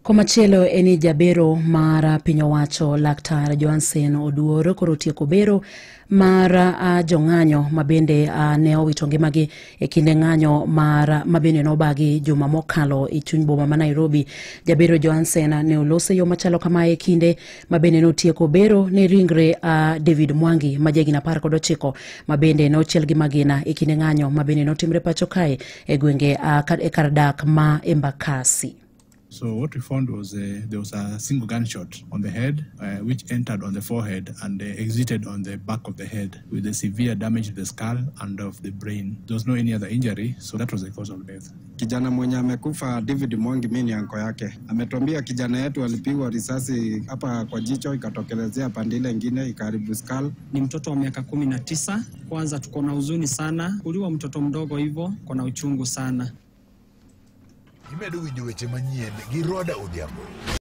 Komachielo en ni jabero mar piny owacho Laktar Johansen Oduor koro otieko bero mar jong'anyo mabende ne owito ngimagi e kinde ng'anyo mar mabende nobagi juma mokalo e chuny boma ma Nairobi. Jabero Johansen ne olose yo machalo kamae e kinde mabende notieko bero ne ringre David Mwangi ma jahigni 19 mabende nochiel gi magina e kinde ng'anyo mabende notimre pacho kae e gwenge e kar dak ma Embakasi. So what we found was there was a single gunshot on the head, which entered on the forehead and exited on the back of the head with a severe damage to the skull and of the brain. There was no any other injury, so that was the cause of death. Kijana mwenye amekufa David Mwangi, mimi ni anko yake. Ametuambia kijana yetu alipigwa risasi hapa kwa jicho ikatokelezea pande ile nyingine ikaharibu skull. Ni mtoto wa miaka 19. Kwanza tuko na huzuni sana. Kuliwa mtoto mdogo hivyo, kuna uchungu sana. Imedo winjo weche manyien gi Roda Odhiambo.